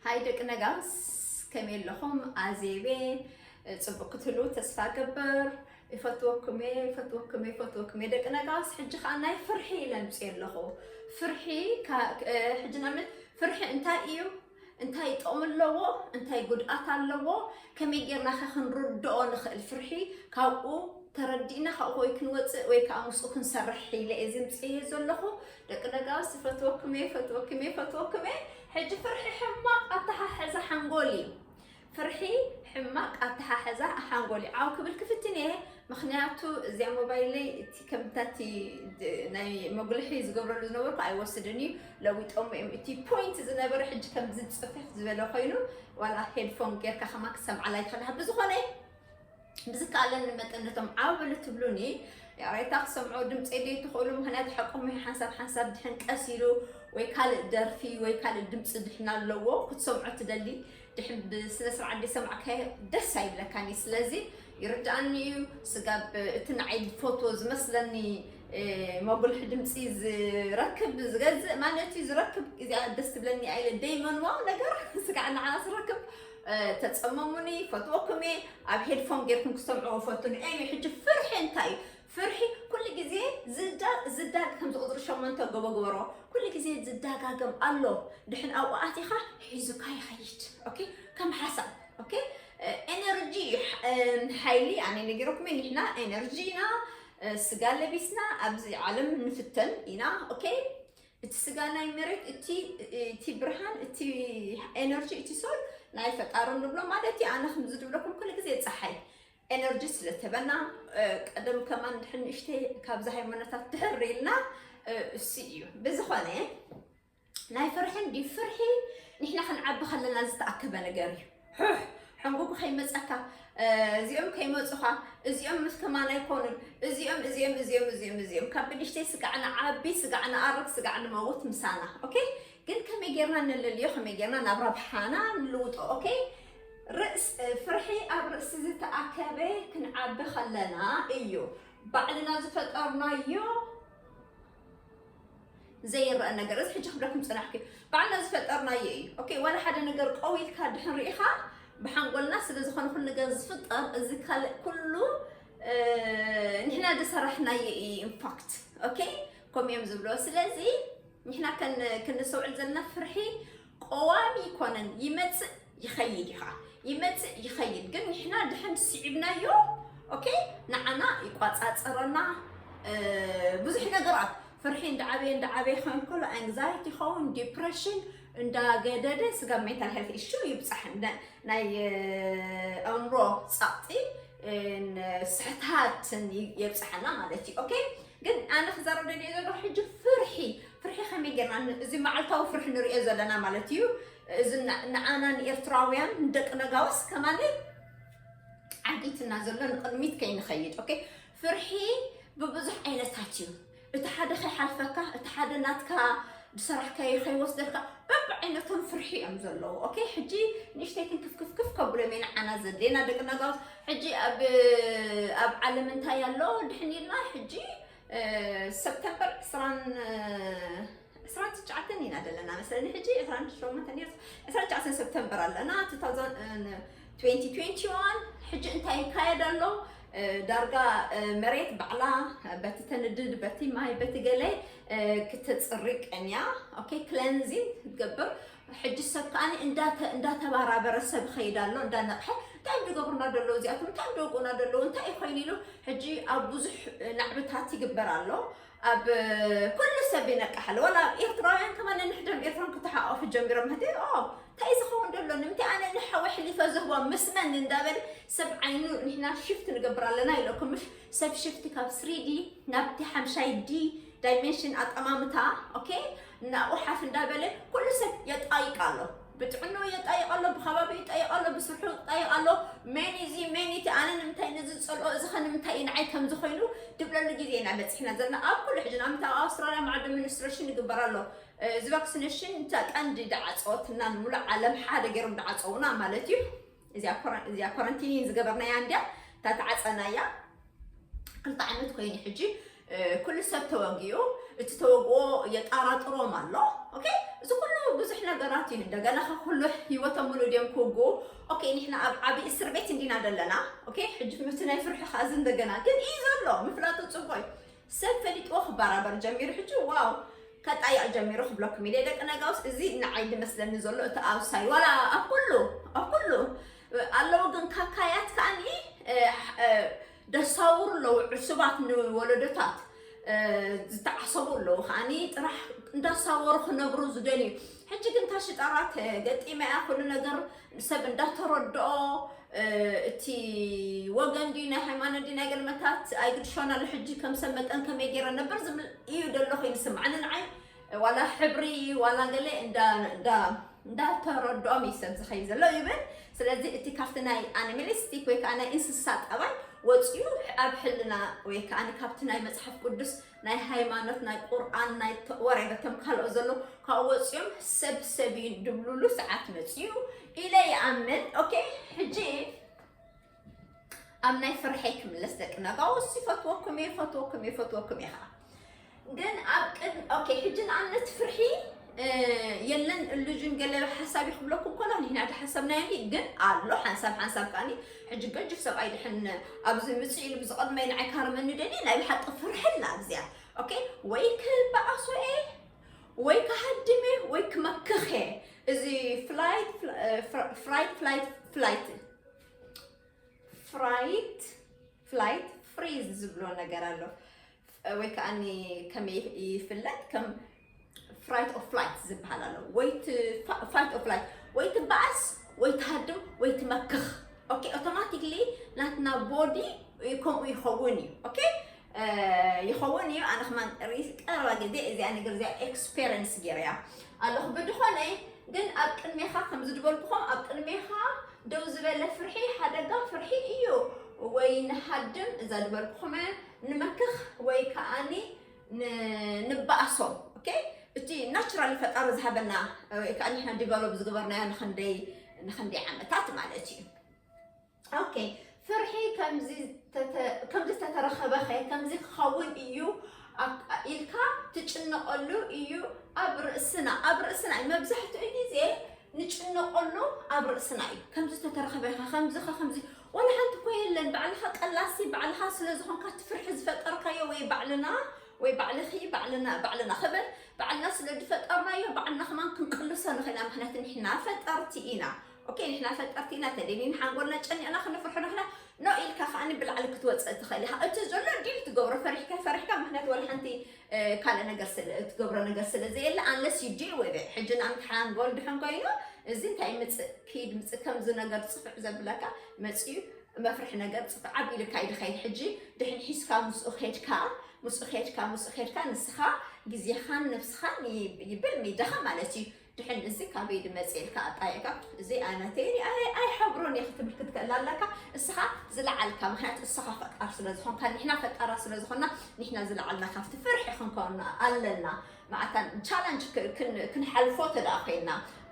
ሃይ ደቂ ነጋውስ፣ ከመይ ኣለኹም? ኣዜቤ፣ ጽቡቅ ክትህልዉ ተስፋ ገብር። ይፈትወኩም እየ፣ ይፈትወኩም እየ፣ ይፈትወኩም እየ ደቂ ነጋውስ። ሕጂ ከኣ ናይ ፍርሒ ለምጽእ ኣለኹ። ፍርሒ ካ-፣ እ፣ ሕጂ ንኣብነት ፍርሒ እንታይ እዩ? እንታይ ጥቕሚ ኣለዎ? እንታይ ጉድኣት ኣለዎ? ከመይ ጌርና ከ ክንርድኦ ንኽእል? ፍርሒ ካብኡ ተረዲእና ካብኡ ወይ ክንወጽእ ወይ ከኣ ምስኡ ክንሰርሕ ኢለ እየ ዝምጽእ ዘለኹ። ደቂ ነጋውስ፣ ይፈትወኩም እየ፣ ይፈትወኩም እየ፣ ይፈትወኩም እየ። ሕጂ ፍርሒ ሕማቕ ኣተሓሕዛ ሓንጎል እዩ። ፍርሒ ሕማቕ ኣተሓሕዛ ሓንጎል እዩ። ዓው ክብል ክፍትን እየ፣ ምኽንያቱ እዚኣ ሞባይለይ እቲ ከምታቲ ድ-፣ ናይ መጉልሒ ዝገብረሉ ዝነበርኩ ኣይወስድን እዩ። ለዊጦም እዮም። እቲ ፖይንት ዝነበረ ሕጂ ከም ዝጽፍፍ ዝበለ ኮይኑ፣ ዋላ ሄድፎን ጌርካ ከማ ክሰምዓላ ይኽእል። ብዝኾነ፣ ብዝከኣለኒ መጠን ነቶም ዓው በሉ ትብሉኒ፣ ያሬታ ክሰምዑ ድምፂ ድዩ ትኽእሉ? ምኽንያቱ ሓቆም እዩ። ሓንሳብ ሓንሳብ ድሕን ቀስ ኢሉ ወይ ካልእ ደርፊ ወይ ካልእ ድምፂ ድሕን ኣለዎ፣ ክትሰምዖ ትደሊ። ድሕን ብስነ ስርዓት ዘይሰማዕካዮ ደስ ኣይብለካን እዩ። ስለዚ ይርድኣኒ እዩ። ስጋብ እቲ ንዓይ ፎቶ ዝመስለኒ፣ እ፣ መጉልሒ ድምፂ ዝረክብ፣ ዝገዝእ ማለት እዩ። ዝረክብ እዚኣ ደስ ትብለኒ እያ ኢለ ደይመንዋ ነገር ስጋዕ ንዓ ዝረክብ፣ እ፣ ተፀመሙኒ፣ ፈትወኩም እየ። ኣብ ሄድፎን ጌርኩም ክሰምዕዎ ፈትኑ። እዩ ሕጂ ፍርሒ እንታይ እዩ? ፍርሒ ኩሉ ግዜ ዝዳ-፣ ዝዳግ ከምዚ ቁፅሪ ሸሞንተ ጎቦ ግበሮ። ኩሉ ግዜ ዝዳጋገም ኣሎ። ድሕን ኣብኡ ኣቲኻ ሒዙካ ይኸይድ። ኦኬ? ከም ሓሳብ። ኦኬ? እ፣ ኤነርጂ፣ እ፣ ሓይሊ፣ ኣነ ነጊረኩም እየ፣ ንሕና ኤነርጂ ኢና፣ እ፣ ስጋ ለቢስና ኣብዚ ዓለም ንፍተን ኢና። ኦኬ? እቲ ስጋ ናይ መሬት፣ እቲ፣ እቲ ብርሃን፣ እቲ ኤነርጂ፣ እቲ ሶል ናይ ፈጣሪ ንብሎ ማለት እዩ። ኣነ ከምዚ ዝብለኩም ኩሉ ግዜ ፀሓይ ኤነርጂ ስለ ትህበና፣ እ፣ ቀደም ከማን ድሕን ንእሽተይ ካብዚ ሃይማኖታት ድሕር ኢልና፣ እ፣ እሱ እዩ። ብዝኾነ፣ ናይ ፍርሒ እንዲ ፍርሒ ንሕና ክንዓቢ ከለና ዝተኣከበ ነገር እዩ። ሑሕ፣ ሕንጉጉ ከይመጸካ፣ እ፣ እዚኦም ከይመጹኻ፣ እዚኦም ምስ ከማን ኣይኮኑን፣ እዚኦም፣ እዚኦም፣ እዚኦም፣ እዚኦም፣ እዚኦም። ካብ ብንእሽተይ ስጋዕ ንዓቢ፣ ስጋዕ ንኣርግ፣ ስጋዕ ንመውት ምሳና። ኦኬ? ግን ከመይ ጌርና ነለልዮ፣ ከመይ ጌርና ናብ ረብሓና ንልውጦ። ኦኬ? ርእስ-፣ ፍርሒ ኣብ ርእሲ ዝተኣከበ ክንዓቢ ከለና እዩ። ባዕልና ዝፈጠርናዮ ዘይረአ ነገር። እዚ ሕጂ ክብለኩም ዝጸናሕኩ፣ ባዕልና ዝፈጠርናዮ እዩ። ኦኬ፣ ዋላ ሓደ ነገር ቀው ኢልካ ድሕን ርኢኻ፣ ብሓንጎልና ስለ ዝኾነ ኩሉ ነገር ዝፍጠር፣ እዚ ካልእ ኩሉ፣ እ፣ ንሕና ዝሰራሕናዮ እዩ። ኢንፋክት፣ ኦኬ፣ ከምኡ እዮም ዝብልዎ። ስለዚ ንሕና ከን-፣ ክንስተውዕል ዘለና ፍርሒ ቀዋሚ ይኮነን፣ ይመጽእ ይኸይድ እዩ ኸዓ። ይመጽእ ይኸይድ፣ ግን ንሕና ድሕን ስዒብናዮ፣ ኦኬ፣ ንዓና ይቋጻጸረና፣ እ፣ ብዙሕ ነገራት። ፍርሒ እንዳዓበየ፣ እንዳዓበየ ክኸውን ከሎ፣ ኣንግዛይቲ ይኸውን፣ ዲፕረሽን እንዳገደደ፣ ስጋብ ሜንታል ሄልት ኢሹ ይብጻሕ፣ እንዳ-፣ ናይ፣ እ፣ ኣእምሮ ጸቕጢ፣ እ፣ ን-፣ ስሕታትን ይ-፣ የብጽሓና ማለት እዩ። ኦኬ፣ ግን ኣነ ክዛረብ ደልየ ዘለኹ ሕጂ ፍርሒ፣ ፍርሒ ከመይ ጌርና ን-፣ እዚ መዓልታዊ ፍርሒ ንሪኦ ዘለና ማለት እዩ። እዚ ን-፣ ንዓና ንኤርትራውያን ንደቂ ነጋውስ ከማን ዓጊትና ዘሎ ንቕድሚት ከይንኸይድ። ኦኬ፣ ፍርሒ ብብዙሕ ዓይነታት እዩ። እቲ ሓደ ከይሓልፈካ፣ እቲ ሓደ ናትካ ዝሰራሕካዮ ከይወስደልካ፣ በብዓይነቶም ፍርሒ እዮም ዘለዉ። ኦኬ፣ ሕጂ ንእሽተይ ክንክፍክፍክፍ ከብሎም ኢና ንዓና ዘድልየና ደቂ ነጋውስ። ሕጂ ኣብ፣ ኣብ ዓለም እንታይ ኣሎ ድሕን ኢልና፣ ሕጂ፣ እ፣ ሰፕተምበር ዕስራን፣ እ፣ ዕስራን ትሽዓተን ኢና ዘለና መሰለኒ። ሕጂ ዕስራን ሸሞንተን ድዩ? ዕስራን ትሽዓተን ሰፕተምበር ኣለና፣ two thousand፣ እ፣ twenty twenty-one። ሕጂ እንታይ ይካየድ ኣሎ? እ፣ ዳርጋ፣ እ፣ መሬት ባዕላ በቲ ተንድድ፣ በቲ ማይ፣ በቲ ገለ፣ እ፣ ክትጽሪ ቀንያ። ኦኬ፣ ክለንዚንግ ክትገብር። ሕጂ ሰብ ከኣ እንዳተ-፣ እንዳተባራበረ ሰብ ይኸይድ ኣሎ፣ እንዳነቕሐ፣ እንታይ እዮም ዝገብሩና ዘለዉ እዚኣቶም? እንታይ እዮም ዝወግኡና ዘለዉ? እንታይ እዩ ኮይኑ ኢሉ ሕጂ ኣብ ብዙሕ ናዕብታት ይግበር ኣሎ። ኣብ ኩሉ ሰብ ይነቅሕ ኣሎ። ዋላ ኣብ ኤርትራውያን ከማን ንሕድሕዶም ኤርትራን ክተሓቋፉ ጀሚሮም። ህደ፣ ኦ፣ እንታይ እዩ ዝኸውን ዘሎ? ንምንታይ ኣነ ንሓወይ ሕሊፈ ዝህቦ ምስ መን እንዳበለ ሰብ ዓይኑ ንሕና ሽፍት ንገብር ኣለና ኢለኩም። ምሽ ሰብ ሽፍት ካብ ስሪ ዲ ናብቲ ሓምሻይ ዲ ዳይሜንሽን ኣጠማምታ፣ ኦኬ፣ ናብኡ ሓፍ እንዳበለ ኩሉ ሰብ የጣይቅ ኣሎ። ብጥዕንኡ የጣይቅ ኣሎ፣ ብኸባቢኡ ይጣይቅ ኣሎ፣ ብስርሑ ይጣይቅ ኣሎ። መን እዚ፣ መን እቲ፣ ኣነ ንምንታይ ነዚ ዝጸልኦ፣ እዚ ኸ ንምንታይ እዩ ንዓይ ከምዚ ኾይኑ ድብለሉ ግዜ ኢና በጺሕና ዘለና። ኣብ ኩሉ ሕጂ ንኣብነት ኣብ ኣውስትራልያ ማዕዶ ሚኒስትሬሽን ይግበር ኣሎ። እዚ ቫክሲኔሽን እታ ቀንዲ ደዓጸወትና፣ ንሙሉእ ዓለም ሓደ ገይሮም ደዓጸውና ማለት እዩ። እዚኣ ኮረ-፣ እዚኣ ኮረንቲን ዝገበርናያ እንድያ፣ እታ ተዓጸናያ። ክልተ ዓመት ኮይኑ ሕጂ፣ እ፣ ኩሉ ሰብ ተወጊኡ። እቲ ተወግኦ የጣራጥሮም ኣሎ። ኦኬ፣ እዚ ኩሉ ብዙሕ ነገራት እዩ። እንደገና ከ ኩሉ ህይወቶም ሙሉ ድዮም ክውግኡ? ኦኬ፣ ንሕና ኣብ ዓቢ እስር ቤት እንዲና ዘለና። ኦኬ፣ ሕጂ እቲ ናይ ፍርሒ ከኣ እዚ እንደገና ግን እዩ ዘሎ። ምፍላጡ ጽቡቕ እዩ። ሰብ ፈሊጥዎ ክበራበር ጀሚሩ። ሕጂ ዋው፣ ከጣይቕ ጀሚሩ ክብለኩም ኢለ። ደቂ ነጋውስ፣ እዚ ንዓይ ዝመስለኒ ዘሎ እቲ ኣውሳይ ዋላ ኣብ ኩሉ፣ ኣብ ኩሉ ኣለዉ። ግን ካካያት ከኣኒ፣ እ፣ እ፣ ደሳውሩ ኣለዉ። ዕሱባት ንወለዶታት፣ እ፣ ዝተዓሰቡ ኣለዉ። ከኣኒ ጥራሕ እንዳሳወሩ ክነብሩ ዝደልዩ። ሕጂ ግን እታ ሽጣራ ተገጢማ እያ። ኩሉ ነገር ሰብ እንዳተረድኦ፣ እ፣ እቲ ወገን ድዩ ናይ ሃይማኖት ድዩ ናይ ገለመታት ኣይግድሾን ኣሎ። ሕጂ ከም ሰብ መጠን ከመይ ገይረ ነበር ዝብል እዩ ደሎ ኮይኑ ይስምዓኒ ንዓይ። ዋላ ሕብሪ ዋላ ገለ እንዳ፣ እንዳ፣ እንዳተረድኦም እዩ ሰብ ዝኸይ ዘሎ ይብል። ስለዚ እቲ ካብቲ ናይ ኣኒሚሊስቲክ ወይ ከዓ ናይ እንስሳ ጠባይ ወፂኡ ኣብ ሕልና ወይ ከዓ ካብቲ ናይ መፅሓፍ ቅዱስ ናይ ሃይማኖት ናይ ቁርኣን ናይ ተ-፣ ወሬ በቶም ካልኦ ዘሎ ካብኡ ወፂኦም ሰብ ሰብ እዩ ድብሉሉ ሰዓት መፅዩ ኢለ ይኣምን። ኦኬ፣ ሕጂ ኣብ ናይ ፍርሐይ ክምለስ ደቂ ነጋውስ፣ ይፈትወኩም እየ፣ ይፈትወኩም እየ፣ ይፈትወኩም እየ ከዓ። ግን ኣብ ቅድ-፣ ኦኬ፣ ሕጂ ንኣብነት ፍርሒ፣ እ፣ የለን ኢሉዥን ገለ ሓሳብ ይኽብለኩም ከሎ፣ ንሕና ድሓሰብናዮ እንዲ፣ ግን ኣሎ ሓንሳብ ሓንሳብ ከኣኒ፣ ሕጂ ገጅፍ ሰብኣይ ድሕን ኣብዚ ምጽእ ኢሉ ብዝቐድመይ ንዓይ ካርመኒ ደልየ፣ ናይ ብሓቂ ፍርሒ ኣላ ኣብዚኣ። ኦኬ፣ ወይ ክበኣሶ እየ፣ ወይ ክሃድም እየ፣ ወይ ክመክኽ እየ። እዚ ፍላይት፣ ፍላ-፣ እ፣ ፍራ-፣ ፍራይት፣ ፍላይት፣ ፍላይት፣ ፍራይት፣ ፍላይት ፍሪዝ ዝብሎ ነገር ኣሎ። ወይ ከኣኒ ከመይ ይፍለጥ? ከም ፍራይት ኦፍ ፍላይት ዝበሃል ኣሎ። ወይ ት-፣ ፋ-፣ ፋይት ኦፍ ፍላይት፣ ወይ ትበኣስ፣ ወይ ትሃድም፣ ወይ ትመክኽ። ኦኬ፣ ኣውቶማቲክሊ ናትና ቦዲ ከምኡ ይኸውን እዩ። ኦኬ፣ እ፣ ይኸውን እዩ። ኣነ ከማን ሪስ-፣ ቀረባ ግዜ እዚኣ ነገር እዚኣ ኤክስፔሪንስ ገይረያ ኣለኹ። ብድኾነ ግን ኣብ ቅድሜኻ፣ ከም ዝድበልኩኹም፣ ኣብ ቅድሜኻ ደው ዝበለ ፍርሒ ሓደጋ ፍርሒ እዩ። ወይ ንሃድም፣ እዛ ዝበልኩኹም፣ ንመክኽ ወይ ከኣኒ ን-፣ ንበኣሶም። ኦኬ? እቲ ናቹራል ፈጣሪ ዝሃበና፣ ወይ ከኣ ንሕና ዲቨሎፕ ዝገበርናዮ ንኽንደይ፣ ንኽንደይ ዓመታት ማለት እዩ። ኦኬ፣ ፍርሒ ከምዚ ተተ-፣ ከምዚ ዝተተረኸበኸ፣ ከምዚ ክኸውን እዩ ኣብ-፣ ኢልካ ትጭነቐሉ እዩ ኣብ ርእስና፣ ኣብ ርእስና እዩ። መብዛሕትኡ ግዜ ንጭነቐሉ ኣብ ርእስና እዩ። ከምዚ ዝተተረኸበኸ፣ ከምዚ ኸ፣ ከምዚ፣ ወላ ሓንቲ እኮ የለን። ባዕልኻ ቀላሲ፣ ባዕልኻ ስለ ዝኾንካ እቲ ፍርሒ ዝፈጠርካዮ ወይ ባዕልና፣ ወይ ባዕልኺ፣ ባዕልና፣ ባዕልና ክብል፣ ባዕልና ስለ ዝፈጠርናዮ፣ ባዕልና ከማን ክንቅልሶ ንኽእል ኢና። ምኽንያቱ ንሕና ፈጠርቲ ኢና። ኦኬ፣ ንሕና ፈጠርቲ ኢና። ተደሊና ሓንጎልና ጨኒቕና ክንፍርሖ ንኽና፣ ኖ ኢልካ ከኣኒ ብላዕሊ ክትወፅእ ትኽእል ኢኻ። እቲ ዘሎ ዲል ትገብሮ፣ ፈሪሕካ፣ ፈሪሕካ፣ ምኽንያቱ ወላ ሓንቲ፣ እ፣ ካልእ ነገር ስለ፣ እትገብሮ ነገር ስለ ዘየለ፣ unless you deal with it። ሕጂ ንኣብነት ሓንጎል ድሕን ኮይኑ፣ እዚ እንታይ ምፅእ፣ ኪድ ምፅእ፣ ከምዚ ነገር ፅፍዕ ዘብለካ መፅዩ፣ መፍርሒ ነገር ጽፍዕ ዓብ ኢልካ እዩ ድኸይድ። ሕጂ ድሕን ሒዝካ ምስኡ ኸድካ፣ ምስኡ ኸድካ፣ ምስኡ ኸድካ፣ ንስኻ ግዜኻን ነብስኻን ይ-፣ ይብል ሜዳኻ ማለት እዩ። ድሕን እዚ ካበይ ድመጽእ ኢልካ ኣጣይዕካ፣ እዚ ኣነተይ ኣይ-፣ ኣይሓብሮን እየ ክትብል ክትክእል ኣለካ። እስኻ ዝለዓልካ፣ ምኽንያቱ እስኻ ፈጣር ስለ ዝኾንካ፣ ንሕና ፈጣራ ስለ ዝኾንና፣ ንሕና ዝለዓልና ካብቲ ፍርሒ ክንከውን ኣለና። ማዕታን ቻለንጅ ክ-፣ ክን-፣ ክንሓልፎ ተደኣ ኮይና፣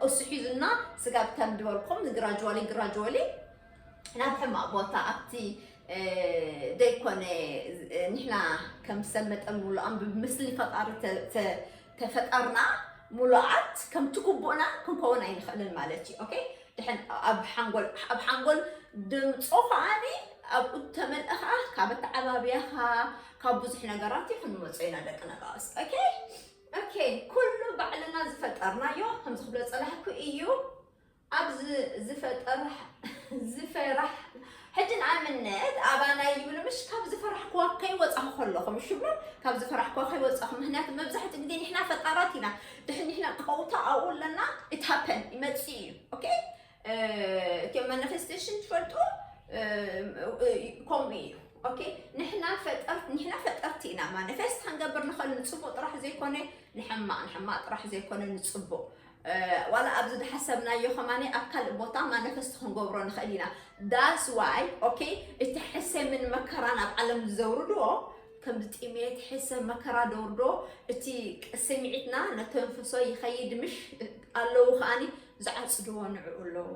እሱ ሒዙና ስጋብ ከም ዝበልኩም ግራጅዋሊ፣ ግራጅዋሊ ናብ ሕማቕ ቦታ ኣብቲ፣ እ፣ ደይኮነ፣ እ፣ ንሕና ከም ሰብ መጠን ምሉኣን ብምስሊ ፈጣሪ ተ-፣ ተ-፣ ተፈጠርና ምሉኣት ከምቲ ግቡእና ክንከውን ኣይንኽእልን ማለት እዩ። ኦኬ? ድሕን ኣብ ሓንጎል፣ ኣብ ሓንጎል ድምፆ ከኣኒ ኣብኡ ተመልእኻ ካብ ኣተዓባብያኻ፣ ካብ ብዙሕ ነገራት እዩ ክንመፆ ኢና ደቂ ነጋውስ። ኦኬ? ኦኬ፣ ኩሉ ባዕልና ዝፈጠርናዮ፣ ከምዚ ክብሎ ጸላሕኩ እዩ። ኣብ ዝ-፣ ዝፈጠር-፣ ዝፈራሕ-፣ ሕጂ ንኣብነት ኣባና ይብሉ፣ ምሽ ካብ ዝፈራሕክዋ ከይወጻኹ ከለኹ፣ ምሽ ይብሉ፣ ካብ ዝፈራሕክዋ ከይወጻኹ። ምኽንያቱ መብዛሕትኡ ግዜ ንሕና ፈጣራት ኢና። ድሕን ንሕና ቀውታ ኣብኡ ኣለና፣ it happen፣ ይመጽእ እዩ። ኦኬ? እ፣ እቲ ማኒፌስቴሽን ትፈልጡ፣ እ፣ እ፣ ከምኡ እዩ። ኦኬ? ንሕና ፈጠር-፣ ንሕና ፈጠርቲ ኢና። ማኒፌስት ክንገብር ንኽእል ንጽቡቕ ጥራሕ ዘይኮነ ንሕማቕ፣ ንሕማቕ ጥራሕ ዘይኮነ ንጽቡቕ። እ፣ ዋላ ኣብዚ ዝሓሰብናዮ ከማኒ ኣብ ካልእ ቦታ ማኒፌስት ክንገብሮ ንኽእል ኢና። That's why፣ ኦኬ፣ እቲ ሕሰምን መከራን ኣብ ዓለም ዘውርድዎ፣ ከምዚ ጥሜት፣ ሕሰም፣ መከራ ደውርዶ፣ እቲ ስምዒትና ነተንፍሶ ይኸይድ፣ ምሽ ኣለዉ ከኣኒ ዝዓጽድዎ ንዕኡ ኣለዉ።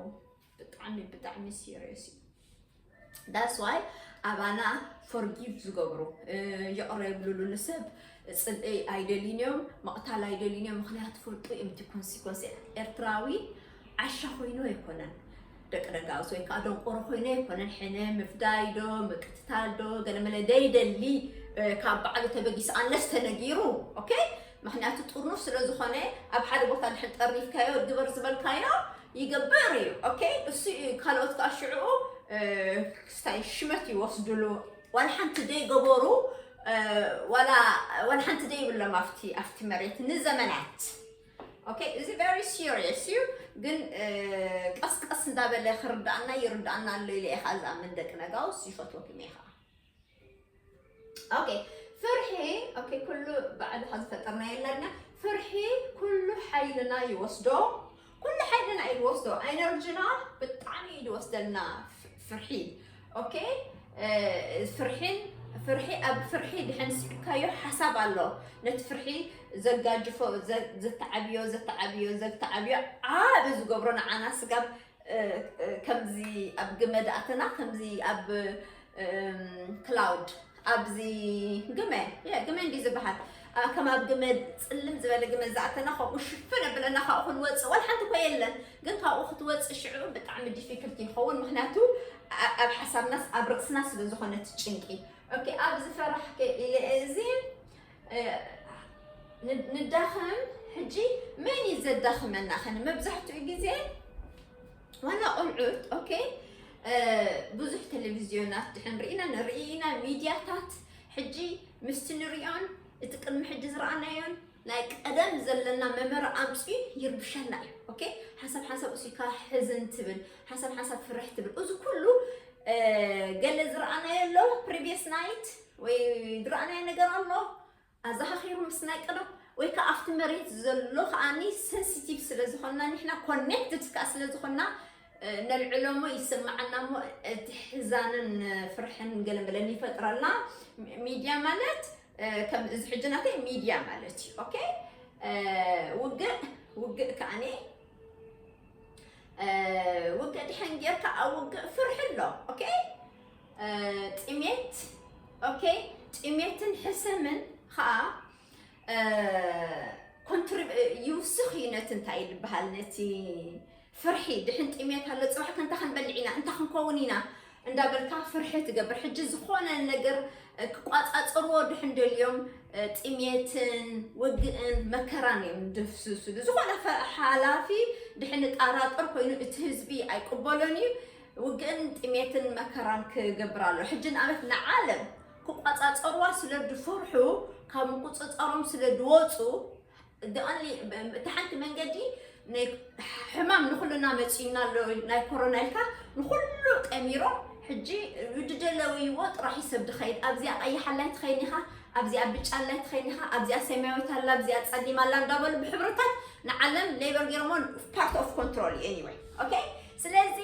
ብጣዕሚ፣ ብጣዕሚ ሲሪየስ እዩ። That's why ኣባና ፎርጊቭ ዝገብሩ፣ እ፣ ይቕረ ይብሉሉ ንሰብ፣ ጽልኢ ኣይደልዩን እዮም፣ ምቕታል ኣይደልዩን እዮም። ምኽንያቱ ፈልጡ እዮም እቲ ኮንሲኮንስ። ኤርትራዊ ዓሻ ኮይኑ ኣይኮነን፣ ደቂ ደጋውስ ወይ ከዓ ደንቆሮ ኮይኑ ኣይኮነን። ሕነ ምፍዳይ ዶ ምቅትታል ዶ ገለመለ ደይደሊ ካብ ባዕሉ ተበጊሱ ኣንለስ ተነጊሩ። ኦኬ፣ ምኽንያቱ ጥርኑፍ ስለ ዝኾነ ኣብ ሓደ ቦታ ድሕን ጠርኒፍካዮ ግበር ዝበልካዮ ይገብር እዩ። ኦኬ፣ እሱ እዩ። ካልኦት ከዓ ሽዕኡ ክስታይ ሽመት ይወስድሉ። ዋላ ሓንቲ ደይ ገበሩ ዋላ ዋላ ሓንቲ ደይ ይብሎም ኣብቲ ኣብቲ መሬት ንዘመናት። ኦኬ፣ እዚ very serious እዩ። ግን ቀስቀስ እንዳበለ ክርዳእና ይርዳእና ኣሎ ኢለ እየ ዝኣምን። ደቂ ነጋውስ ይፈትወኩም እየ ከዓ። ኦኬ፣ ፍርሒ። ኦኬ፣ ኩሉ ባዕልኻ ዝፈጠርና የለና። ፍርሒ ኩሉ ሓይልና ይወስዶ። ኩሉ ሓይልና እዩ ዝወስዶ። ኤነርጂና ብጣዕሚ እዩ ዝወስደልና ፍርሒ። ኦኬ፣ ፍርሒን ፍርሒ ኣብ ፍርሒ ድሕን ስዕካዮ ሓሳብ ኣሎ። ነቲ ፍርሒ ዘጋጅፎ ዘተዓብዮ ዘተዓብዮ ዘተዓብዮ ዓብ ዝገብሮ ንዓና ስጋብ ከምዚ ኣብ ግመ ዝኣተና ከምዚ ኣብ ክላውድ ኣብዚ ግመ ግመ እንዲ ዝበሃል ከም ኣብ ግመ ፅልም ዝበለ ግመ ዝኣተና ከምኡ ሽፍን ኣብለና ካብኡ ክንወፅእ ዋላ ሓንቲ እኮ የለን። ግን ካብኡ ክትወፅእ ሽዑ ብጣዕሚ ዲፊክልት ይኸውን። ምክንያቱ ኣብ ሓሳብናስ ኣብ ርእስና ስለ ዝኾነ እቲ ጭንቂ። ኦኬ፣ ኣብ ዝፈራሕ ኢለ እዚ ንዳኸም። ሕጂ መን እዩ ዘዳኽመና? ከነ መብዛሕትኡ ግዜ ዋና ቆልዑት። ኦኬ፣ ብዙሕ ቴሌቪዝዮናት ድሕን ርኢና ንርኢ ኢና፣ ሚድያታት። ሕጂ ምስቲ ንሪኦን እቲ ቅድሚ ሕጂ ዝረኣናዮን ናይ ቀደም ዘለና መመር ኣምፅኡ ይርብሸና እዩ። ኦኬ፣ ሓንሳብ ሓንሳብ እሱካ ሕዝን ትብል፣ ሓንሳብ ሓንሳብ ፍርሕ ትብል። እዚ ኩሉ ገለ ዝረኣናዮ ኣሎ ፕሪቪየስ ናይት ወይ ዝረኣናዮ ነገር ኣሎ ኣዘኻኺሩ ምስ ናይ ቀደም ወይ ከዓ ኣብቲ መሬት ዘሎ ከዓኒ ሰንሲቲቭ ስለ ዝኾንና ንሕና ኮኔክትድ ከዓ ስለ ዝኾንና ነልዕሎ እሞ ይስምዓና እሞ እቲ ሕዛንን ፍርሕን ገለመለን ይፈጥረልና። ሚድያ ማለት ከም እዚ ሕጂ ናተይ ሚድያ ማለት እዩ። ኦኬ፣ ውግእ ውግእ ከዓኒ ውግእ ድሕን ጌርካ ኣብ ውግእ ፍርሒ ኣሎ። ኦኬ፣ ጥሜት። ኦኬ፣ ጥሜትን ሕሰምን ከዓ ኮንትሪ ይውስኽ እዩ ነቲ እንታይ ዝበሃል ነቲ ፍርሒ። ድሕን ጥሜት ኣሎ፣ ፅባሕ ከ እንታይ ክንበልዕ ኢና፣ እንታይ ክንከውን ኢና እንዳበልካ ፍርሒ ትገብር። ሕጂ ዝኾነ ነገር ክቋፃፀርዎ ድሕን ደልዮም ጥሜትን ውግእን መከራን እዮም ድፍስስሉ። ዝኾነ ሓላፊ ድሕን ጣራጠር ኮይኑ እቲ ህዝቢ ኣይቅበሎን እዩ። ውግእን ጥሜትን መከራን ክገብር ኣሎ። ሕጂ ንኣብነት ንዓለም ክቋፃፀርዋ ስለ ድፈርሑ ካብ ምቁፅፃሮም ስለ ድወፁ እቲ ሓንቲ መንገዲ ሕማም ንኩልና መፂኡና ኣሎ ናይ ኮሮና ኢልካ ንኩሉ ጠሚሮም ሕጂ ብድደለውይዎ ጥራሕ ይሰብ ድኸይድ ኣብዚኣ ቀይሓ ኣላይ ትኸይድ ኢኻ ኣብዚኣ ብጫ ኣላይ ትኸይድ ኢኻ ኣብዚኣ ሰማያዊት ኣላ ኣብዚኣ ፀሊም ኣላ እንዳበሉ ብሕብርታት ንዓለም ሌበር ገይሮሞ ፓርት ኦፍ ኮንትሮል እዩ anyway okay ስለዚ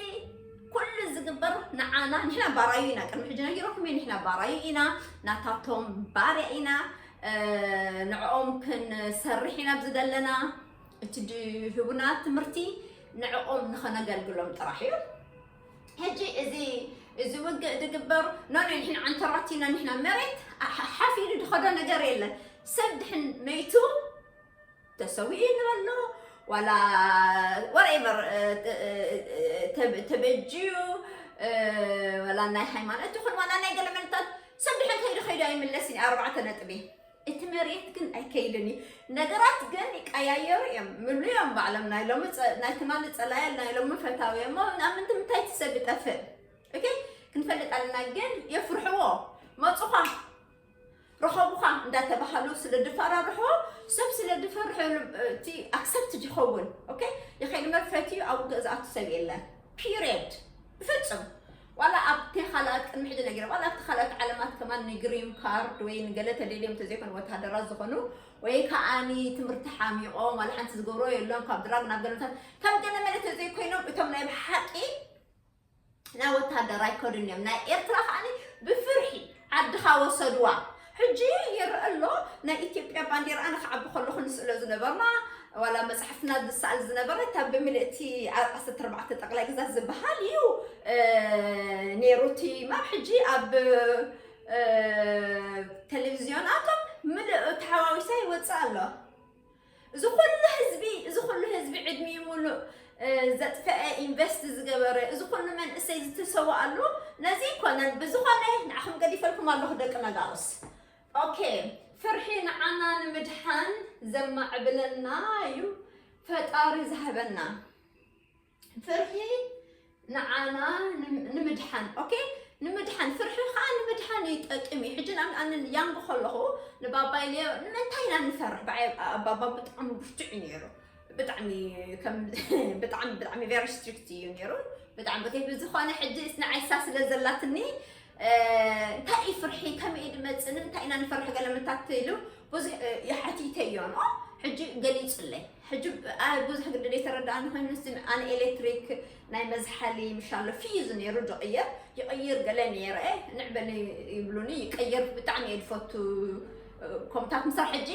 ኩሉ ዝግበር ንዓና ንሕና ባራዩ ኢና ቅድሚ ሕጂ ነጊረኩም እየ ንሕና ባራዩ ኢና ናታቶም ባርያ ኢና ንዕኦም ክንሰርሕ ኢና ኣብዚ ዘለና እቲ ድህቡና ትምህርቲ ንዕኦም ንኸነገልግሎም ጥራሕ እዩ ሕጂ እዚ እዚ ውግእ ዝግበር ኖኖ ንሕና ዓንተራት ኢና ንሕና መሬት ሓፍ ኢሉ ዝኸዶ ነገር የለን ሰብ ድሕን መይቱ ተሰዊኡ ንበሎ ዋላ whatever ተበጅዩ ዋላ ናይ ሃይማኖት ይኹን ዋላ ናይ ገለ መንታት ሰብ ድሕን ከይዱ ከይዱ ኣይምለስን እዩ ኣርባዕተ ነጥቢ እቲ መሬት ግን ኣይከይድን እዩ ነገራት ግን ይቀያየሩ እዮም ምሉ እዮም ባዕሎም ናይ ሎሚ ናይ ትማሊ ፀላያል ናይ ሎሚ ፈታዊ እሞ ናብ ምንትምታይ ትሰብ ይጠፍእ okay ክንፈልጥ ኣለና ግን የፍርሕዎ መፁኻ ረኸቡኻ እንዳተባሃሉ ስለ ድፈራርሑ ሰብ ስለ ድፈርሑ እቲ ኣክሰፕት ይኸውን okay ይኸይድ መርፈት እዩ ኣብኡ ገዝኣቱ ሰብ የለን period ብፍፁም ዋላ ኣብቲ ካልኣት ቅድሚ ሕጂ ነጊረ ዋላ ኣብቲ ካልኣት ዓለማት ከማን ንግሪን ካርድ ወይ ንገለ ተደልዮም ተዘይኮነ ወታደራት ዝኾኑ ወይ ከዓኒ ትምህርቲ ሓሚቖም ዋላ ሓንቲ ዝገብሮ የሎም ካብ ድራግ ናብ ገለታት ከም ገለ መለ ተዘይኮይኖም እቶም ናይ ብሓቂ ናይ ወታደር ኣይከዱን እዮም ናይ ኤርትራ ከዓኒ ብፍርሒ ዓድኻ ወሰድዋ ሕጂ ይረአ ኣሎ ናይ ኢትዮጵያ ባንዴራ ኣነ ክዓቢ ከለኹ ንስእሎ ዝነበርና ዋላ መፅሓፍና ዝሰኣል ዝነበረ እታ ብምልእቲ ዓሰርተ ኣርባዕተ ጠቅላይ ግዛት ዝበሃል እዩ ነይሩ እቲ ማብ ሕጂ ኣብ ቴሌቪዝዮናቶም ምልእ ተሓዋዊሳ ይወፅእ ኣሎ። እዚ ኩሉ ህዝቢ እዚ ኩሉ ህዝቢ ዕድሚኡ ሙሉእ ዘጥፈአ ኢንቨስት ዝገበረ እዚ ኩሉ መንእሰይ ዝተሰዋኣሉ ነዚ ይኮነን። ብዝኾነ ንዓኹም ገዲፈልኩም ኣለኹ ደቂ ነጋውስ። ኦኬ፣ ፍርሒ ንዓና ንምድሓን ዘማዕብለና እዩ ፈጣሪ ዝሃበና። ፍርሒ ንዓና ንምድሓን፣ ኦኬ፣ ንምድሓን፣ ፍርሒ ከዓ ንምድሓን ይጠቅም እዩ። ሕጂ ንኣብነት ኣነ ያንግ ከለኹ ንባባይ ኢለዮ ንምንታይ ኢና ንፈርሕ? ባባ ብጣዕሚ ብርቱዕ እዩ ነይሩ። ብጣዕሚ ከም ብጣዕሚ ብጣዕሚ ቨሪ ስትሪክት እዩ ነይሩ። ብጣዕሚ በተይ ብዝኾነ ሕጂ ንዓይሳ ስለ ዘላትኒ እንታይ እዩ ፍርሒ? ከመይ እዩ ድመፅእ? ንምንታይ ኢና ንፈርሕ? ገለ ምታት ኢሉ ብዙሕ ይሓቲተዮ ኖ ሕጂ ገሊፁለይ። ሕጂ ብዙሕ ግዲ ዘይተረዳእኒ ኮይኑ ኣነ ኤሌክትሪክ ናይ መዝሓሊ ምሻሎ ፊዩዝ ነይሩ ድቕየር ይቕይር ገለ ነይረ ንዕበሊ ይብሉኒ ይቀይር ብጣዕሚ እየ ዝፈቱ። ከምታት ምሳር ሕጂ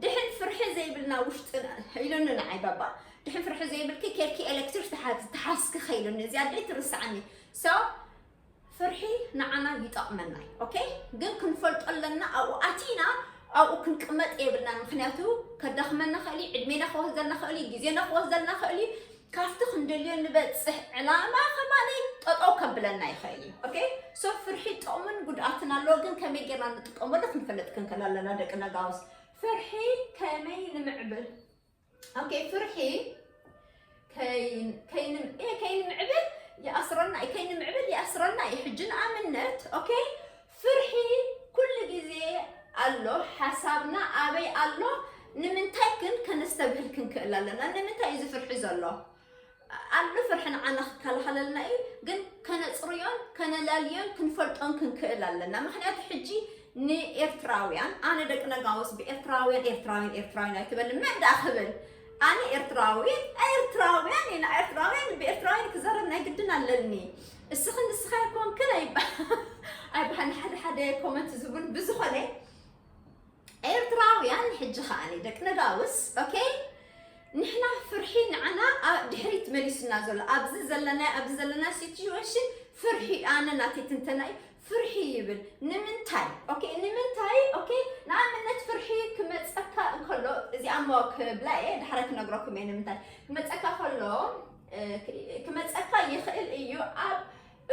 ድሕን ፍርሒ ዘይብልና ውሽጥና ኢሉኒ ንዓይ ባባ። ድሕን ፍርሒ ዘይብልኪ ኬድኪ ኤሌክትሪክ ተሓስኪ ከኢሉኒ እዚኣ ደይ ትርስዓኒ። ሶ ፍርሒ ንዓና ይጠቕመና እዩ። ኦኬ፣ ግን ክንፈልጦ ኣለና ኣብኡ ኣቲና ኣብኡ ክንቅመጥ የብልናን። ምክንያቱ ከዳኽመና ክእል እዩ፣ ዕድሜና ክወስደልና ክእል እዩ፣ ግዜና ክወስደልና ክእል እዩ። ካብቲ ክንደልዮ ንበፅሕ ዕላማ ከማኒ ጠጠው ከብለና ይኽእል እዩ። ኦኬ፣ ሶ ፍርሒ ጥቕምን ጉድኣትን ኣለዎ፣ ግን ከመይ ጌርና ንጥቀመሉ ክንፈልጥ ክንክእል ኣለና። ደቂ ነጋውስ ፍርሒ ከመይ ንምዕብል? ኦኬ፣ ፍርሒ ከይንምዕብል ይኣስረና እዩ፣ ከይንምዕብል ይኣስረና እዩ። ሕጂ ንኣብነት ኦኬ፣ ፍርሒ ኩሉ ግዜ ኣሎ፣ ሓሳብና ኣበይ ኣሎ? ንምንታይ ግን ከነስተብህል ክንክእል ኣለና። ንምንታይ እዩ እዚ ፍርሒ ዘሎ? ኣሎ ፍርሒ ንዓና ክከላኸለልና እዩ፣ ግን ከነፅርዮን ከነላልዮን ክንፈልጦን ክንክእል ኣለና። ምክንያቱ ሕጂ ንኤርትራውያን ኣነ ደቂ ነጋውስ ብኤርትራውያን ኤርትራውያን ኤርትራውያን ኣይትበል መዳ ክብል ኣነ ኤርትራዊ ኤርትራውያን ኢና ኤርትራውያን ብኤርትራውያን ክዘረብ ናይ ግድን ኣለኒ። እስኺ ንስኻ ይኮንክን ኣይበሃል ሓደ ሓደ ኮመንት ዝብል ብዝኾነ ኤርትራውያን ሕጂ ከኣኒ ደቂ ነጋውስ ኦኬ ንሕና ፍርሒ ንዓና ድሕሪት መሊሱና ዘሎ ኣብዚ ዘለና ኣብዚ ዘለና ሲትዌሽን ፍርሒ ኣነ ናተይ ትንተና እዩ። ፍርሒ ይብል ንምንታይ ኦኬ ንምንታይ ኦኬ ንኣብነት ፍርሒ ክመፀካ እንከሎ እዚኣ ሞ ክብላ እየ ድሕረ ክነግረኩም እየ ንምንታይ ክመፀካ ከሎ ክመፀካ ይኽእል እዩ ኣብ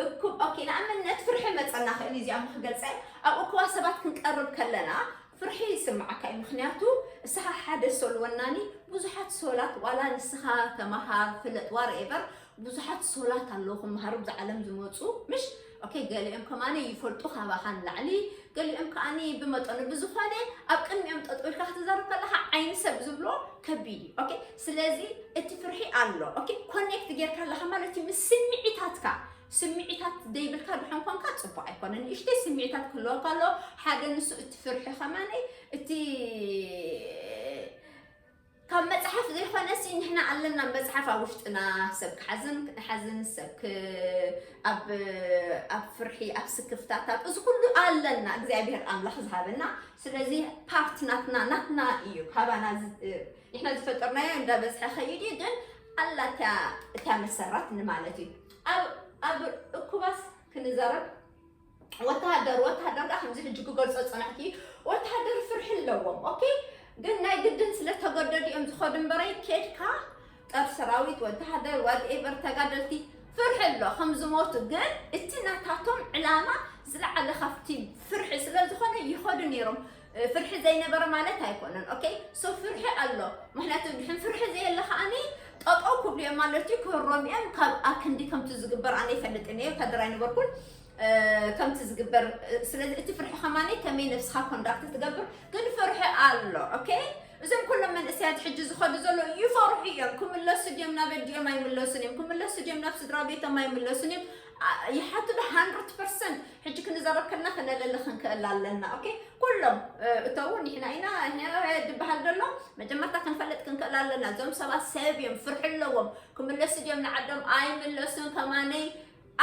እኩብ ኦኬ ንኣብነት ፍርሒ መፀና ክእል እዚኣ ክገልፀ ኣብ እኩባ ሰባት ክንቀርብ ከለና ፍርሒ ይስምዓካ እዩ ምክንያቱ እስኻ ሓደ ሶል ወናኒ ብዙሓት ሶላት ዋላ ንስኻ ተመሃር ፍለጥ ዋርኤቨር ብዙሓት ሶላት ኣለዉ ክመሃሩ ብዛ ዓለም ዝመፁ ምሽ ኦኬ ገሊኦም ከማነ ይፈልጡ ካባኻ ንላዕሊ ገሊኦም ከዓኒ ብመጠኑ ብዝኾነ ኣብ ቅድሚኦም ጠጠው ኢልካ ክትዛረብ ከለኻ ዓይኒ ሰብ ዝብሎ ከቢድ እዩ ኦኬ ስለዚ እቲ ፍርሒ ኣሎ ኦኬ ኮኔክት ጌርካ ኣለኻ ማለት እዩ ምስ ስምዒታትካ ስምዒታት ደይብልካ ድሓን ኮንካ ፅቡቅ ኣይኮነን ንእሽተይ ስምዒታት ክህልወካ ኣሎ ሓደ ንሱ እቲ ፍርሒ ከማነይ እቲ ካብ መፅሓፍ ዘይኮነሲ ንሕና ኣለና መፅሓፍ ኣብ ውሽጥና ሰብ ክሓዝን ክሓዝን ሰብ ኣብ ኣብ ፍርሒ ኣብ ስክፍታታት እዚ ኩሉ ኣለና እግዚኣብሔር ኣምላኽ ዝሃበና ስለዚ ፓርት ናትና ናትና እዩ ካባና ንሕና ዝፈጠርናዮ እንዳበዝሐ ከይድ እዩ ግን ኣላ እታ መሰራት ንማለት እዩ ኣብ ኣብ እኩባስ ክንዛረብ ወተሃደር ወተሃደር ዳ ከምዚ ሕጂ ክገልጾ ጸናሕኪ ወተሃደር ፍርሒ ኣለዎም ኦኬ ግን ናይ ግድን ስለ ተገደዱ እዮም ዝኸዱ እምበረይ ኬድካ ጸር ሰራዊት ወተሃደር ዋትኤቨር ተጋደልቲ ፍርሒ ኣሎ ከም ዝሞቱ ግን እቲ ናታቶም ዕላማ ዝለዓለ ካብቲ ፍርሒ ስለ ዝኾነ ይኸዱ ነይሮም ፍርሒ ዘይነበረ ማለት ኣይኮነን ኦኬ ሶ ፍርሒ ኣሎ ምክንያቱ ድሕን ፍርሒ ዘየለ ከዓኒ ጠጠው ክብሉ እዮም ማለት እዩ ክህሮም እዮም ካብ ኣክንዲ ከምቲ ዝግበር ኣነ ይፈልጥን እየ ወታደር ኣይነበርኩን ከምቲ ዝግበር ስለዚ እቲ ፍርሒ ከማኒ ከመይ ነብስኻ ኮንዳክት ትገብር ግን ፍርሒ ኣሎ ኦኬ እዞም ኩሎም መንእሰያት ሕጂ ዝኸዱ ዘሎ ይፈርሑ እዮም ክምለሱ ድዮም ናብ ኣዲኦም ኣይምለሱን እዮም ክምለሱ ድዮም ናብ ስድራ ቤቶም ኣይምለሱን እዮም ይሓቱ ዶ ሃንድረድ ፐርሰንት ሕጂ ክንዘረብ ከልና ክነለሊ ክንክእል ኣለና ኦኬ ኩሎም እተው ንሕና ኢና ድበሃል ዘሎ መጀመርታ ክንፈልጥ ክንክእል ኣለና እዞም ሰባት ሰብ እዮም ፍርሒ ኣለዎም ክምለሱ ድዮም ንዓዶም ኣይምለሱን ከማነይ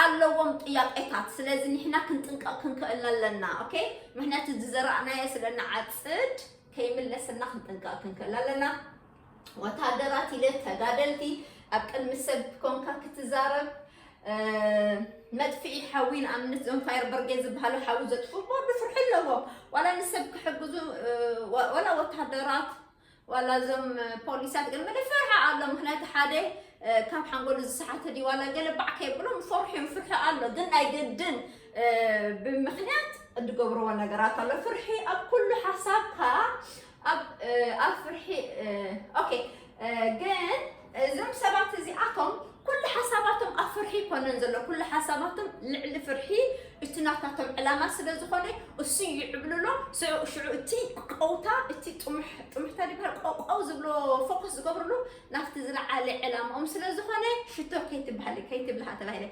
ኣለዎም ጥያቄታት ስለዚ ንሕና ክንጥንቀቕ ክንክእል ኣለና ኦኬ ምክንያቱ ዝዘራእናዮ ስለ ንዓፅድ ከይምለስና ክንጥንቀቕ ክንክእል ኣለና ወታደራት ኢለ ተጋደልቲ ኣብ ቅድሚ ሰብ ኮንካ ክትዛረብ መጥፍኢ ሓዊ ንኣብነት እዞም ፋየር ብርጌድ ዝበሃሉ ሓዊ ዘጥፍኡ ቦርድ ፍርሒ ኣለዎም። ዋላ ንሰብ ክሕግዙ ዋላ ወታደራት ዋላ እዞም ፖሊሳት ግን መለ ፍርሒ ኣሎ። ምክንያቱ ሓደ ካብ ሓንጎሉ ዝሰሓተ ድዩ ዋላ ገለ ባዕ ከይብሎም ፈርሑ እዮም። ፍርሒ ኣሎ ግን ናይ ግድን ብምክንያት እትገብርዎ ነገራት ኣሎ። ፍርሒ ኣብ ኩሉ ሓሳብካ ኣብ ኣብ ፍርሒ ኦኬ። ግን እዞም ሰባት እዚኣቶም ኩሉ ሓሳባቶም ኣብ ፍርሒ ይኮነን ዘሎ። ኩሉ ሓሳባቶም ልዕሊ ፍርሒ እቲ ናታቶም ዕላማ ስለ ዝኾነ እሱ ይዕብልሎ። ሽዑ እቲ ቀውታ እቲ ጥሙሕታ ድበሃል ቀውቀው ዝብሎ ፎከስ ዝገብርሉ ናብቲ ዝለዓለ ዕላማኦም ስለ ዝኾነ ሽቶ ከይትበሃል ከይትብልሃ ተባሂለ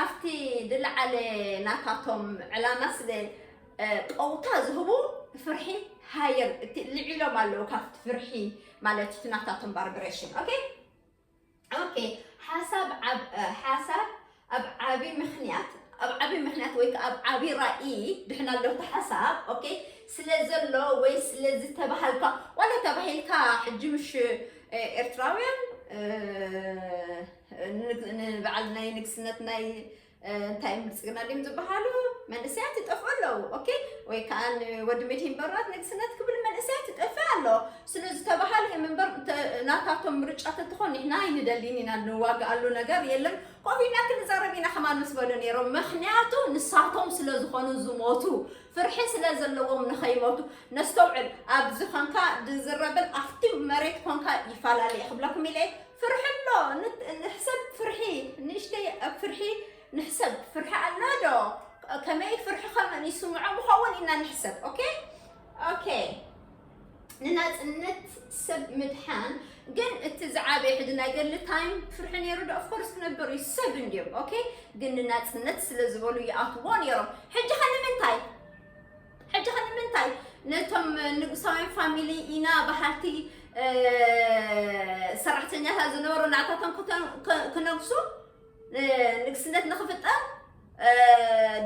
ኣብቲ ዝለዓለ ናታቶም ዕላማ ስለ ቀውታ ዝህቡ ፍርሒ ሃየር እቲ ልዒሎም ኣለዉ ካብቲ ፍርሒ ማለት እቲ ናታቶም ባርብሬሽን ኦኬ። ኦኬ ሓሳብ ሓሳብ ኣብ ዓቢ ምክንያት ኣብ ዓቢ ምክንያት ወይ ኣብ ዓቢ ራኢ ድሕና ኣለውቲ ሓሳብ ኦኬ ስለ ዘሎ ወይ ስለ ዝተባሃልካ ዋላ ተባሂልካ ሕጂ ምሽ ኤርትራውያን ንበዓል ናይ ንግስነት ናይ እንታይ ብልፅግና ድም ዝበሃሉ መንእሰያት ይጠፍኡ ኣለዉ። ኦኬ ወይ ከዓ ንወዲ መድሂን በራት ንግስነት ክብል መንእሰያት ይጠፍእ ኣሎ። ስለ ዝተባሃለ እዮም እምበር ናታቶም ምርጫ ተትኾን ንሕና ኣይንደሊን ኢና፣ ንዋግኣሉ ነገር የለን። ኮፍ ኢልና ክንዛረብ ኢና ከማን ምስ በሉ ነይሮም። ምክንያቱ ንሳቶም ስለ ዝኾኑ ዝሞቱ ፍርሒ ስለ ዘለዎም ንኸይሞቱ ነስተውዕል። ኣብዚ ኮንካ ዝዝረብን ኣብቲ መሬት ኮንካ ይፈላለየ ክብለኩም ኢለ ፍርሒ ኣሎ። ንሕሰብ ፍርሒ ንእሽተይ ኣብ ፍርሒ ንሕሰብ ፍርሒ ኣሎ ዶ? ከመይ ፍርሒ ከም ይስምዖ ምኸውን ኢና ንሕሰብ። ኦኬ ኦኬ ንናጽነት ሰብ ምድሓን ግን እቲ ዝዓበየ ሕጂ ናይ ገድሊ ታይም ፍርሒ ነይሩ ዶ? ኦፍኮርስ ክነብር እዩ ሰብ እንድዮም። ኦኬ ግን ንናጽነት ስለ ዝበሉ ይኣትዎ ነይሮም። ሕጂ ከ ንምንታይ ሕጂ ከ ንምንታይ ነቶም ንጉሳውያን ፋሚሊ ኢና በሃልቲ ሰራሕተኛታት ዝነበሩ ናዕታቶም ክነግሱ ንግስነት ንክፍጠር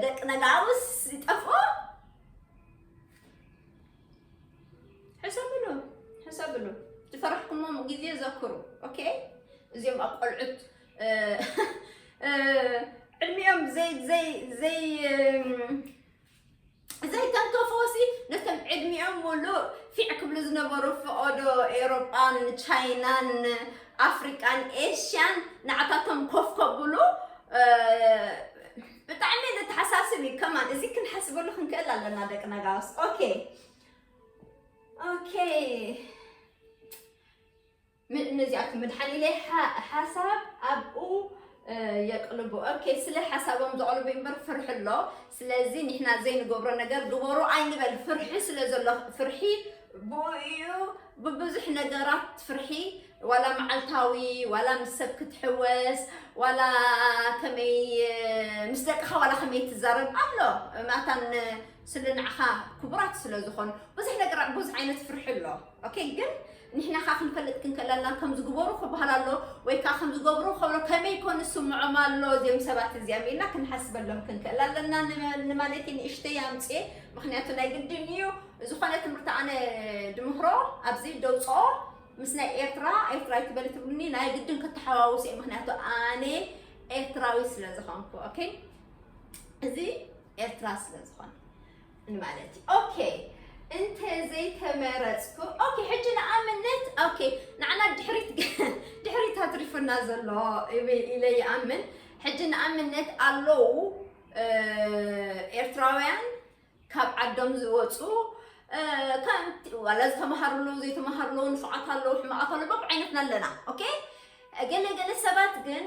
ደቂ ነጋውስ ይጠፍኡ። ሕሰብሉ ሕሰብሉ ዝፈራሕኩሞም ግዜ ዘክሩ። ኦኬ እዚኦም ኣብ ቆልዑት ዕድሚኦም ዘይ ዘይ ዘይ ዘይተንከፎሲ ነቶም ዕድሚኦም ሙሉእ ፊዕ ክብሉ ዝነበሩ ፈቐዶ ኤሮጳን ቻይናን ኣፍሪቃን ኤሽያን ንዓታቶም ኮፍ ከብሉ ብጣዕሚ ዘተሓሳስብ እዩ። ከማን እዚ ክንሓስበሉ ክንክእል ኣለና ደቂ ነጋውስ። ኦኬ ኦኬ ነዚኣቱ ምድሓን ኢለ ሓሳብ ኣብኡ የቅልቡ። ኦኬ ስለ ሓሳቦም ዘቅልቡ እምበር ፍርሒ ኣሎ። ስለዚ ንሕና ዘይንገብሮ ነገር ግበሩ ኣይንበል። ፍርሒ ስለ ዘሎ ፍርሒ ብኡ እዩ ብብዙሕ ነገራት ፍርሒ ዋላ መዓልታዊ ዋላ ምስ ሰብ ክትሕወስ ዋላ ከመይ ምስ ደቅኻ ዋላ ከመይ ትዛረብ ኣሎ ማታን ስለ ንዓኻ ክቡራት ስለ ዝኾኑ ብዙሕ ነገር ብዙሕ ዓይነት ፍርሒ ኣሎ። ኦኬ ግን ንሕና ካ ክንፈልጥ ክንከለልና ከም ዝግበሩ ክበሃል ኣሎ ወይ ካ ከም ዝገብሩ ከብሎ ከመይ ኮን ዝስምዖም ኣሎ እዚኦም ሰባት እዚኦም ኢልና ክንሓስበሎም ክንክእል ኣለና ንማለት ንእሽተይ ኣምፅኤ። ምክንያቱ ናይ ግድን እዩ ዝኾነ ትምህርቲ ኣነ ድምህሮ ኣብዚ ደውፅኦ ምስ ናይ ኤርትራ ኤርትራ ይትበል ትብሉኒ ናይ ግድን ክተሓዋውስ እየ። ምክንያቱ ኣነ ኤርትራዊ ስለ ዝኾንኩ ኦኬ እዚ ኤርትራ ስለ ዝኾነ ንማለት እዩ። ኦኬ እንተ ዘይተመረፅኩ ኦኬ ሕጂ ንኣብነት ኦኬ ንዓና ድሕሪት ድሕሪት ኣትሪፉና ዘሎ ኢለ ይኣምን። ሕጂ ንኣብነት ኣለዉ ኤርትራውያን ካብ ዓዶም ዝወፁ ዋላ ዝተምሃሩ ኣለዉ ዘይተምሃሩ ኣለዉ ንፉዓት ኣለዉ ሕማቓት ኣለዉ በብ ዓይነትና ኣለና። ኦኬ ገለ ገለ ሰባት ግን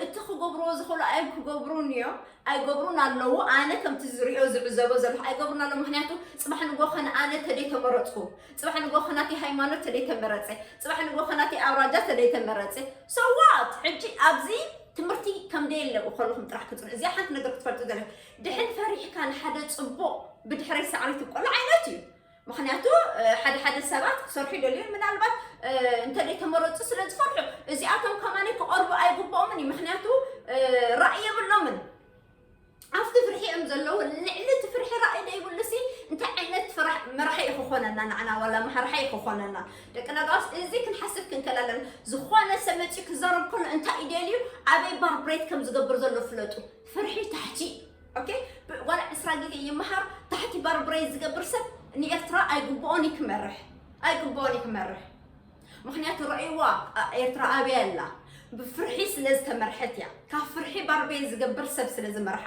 እቲ ክገብርዎ ዝኽእሉ ኣይክገብሩን እዮም ኣይገብሩን ኣለዉ። ኣነ ከምቲ ዝሪኦ ዝዕዘቦ ዘለኹ ኣይገብሩን ኣለዉ። ምክንያቱ ፅባሕ ንጎ ከነ ኣነ ተደይ ተመረፅኩ ፅባሕ ንጎ ከናተይ ሃይማኖት ተደይ ተመረፀ ፅባሕ ንጎ ከናተይ ኣውራጃ ተደይ ተመረፀ ሰዋት ሕጂ ኣብዚ ትምህርቲ ከም ደየለ ከለኹም ጥራሕ ክፅኑ እዚኣ ሓንቲ ነገር ክትፈልጡ ዘለኩም። ድሕን ፈሪሕካ ንሓደ ፅቡቕ ብድሕረይ ሳዕሪ ትብቀሎ ዓይነት እዩ። ምክንያቱ ሓደ ሓደ ሰባት ክሰርሑ ይደልዩ ምናልባት እንተ ደይተመረፁ ስለ ዝፈርሑ እዚኣቶም ከማኒ ክቐርቡ ኣይግብኦምን እዩ። ምክንያቱ ራእይ የብሎምን ኣብቲ ፍርሒ እዮም ዘለዉ። ልዕሊ እቲ ፍርሒ ራእይ ደይብሉሲ እንታይ ዓይነት መራሒ እዩ ክኾነና ንዓና ዋላ መሃርሓ እዩ ክኾነና። ደቂ ነጋውስ እዚ ክንሓስብ ክንክእል ኣለና። ዝኾነ ሰብ መፂኡ ክዛረብ ከሎ እንታይ እዩ ደልዩ ኣበይ ባርብሬት ከም ዝገብር ዘሎ ፍለጡ። ፍርሒ ታሕቲ። ኦኬ፣ ዋላ ዕስራ ግዜ ይመሃር፣ ታሕቲ ባርብሬት ዝገብር ሰብ ንኤርትራ ኣይግብኦን እዩ ክመርሕ፣ ኣይግብኦን እዩ ክመርሕ። ምክንያቱ ረእይዋ፣ ኤርትራ ኣበይ ኣላ? ብፍርሒ ስለ ዝተመርሐት እያ። ካብ ፍርሒ ባርብሬት ዝገብር ሰብ ስለ ዝመርሓ።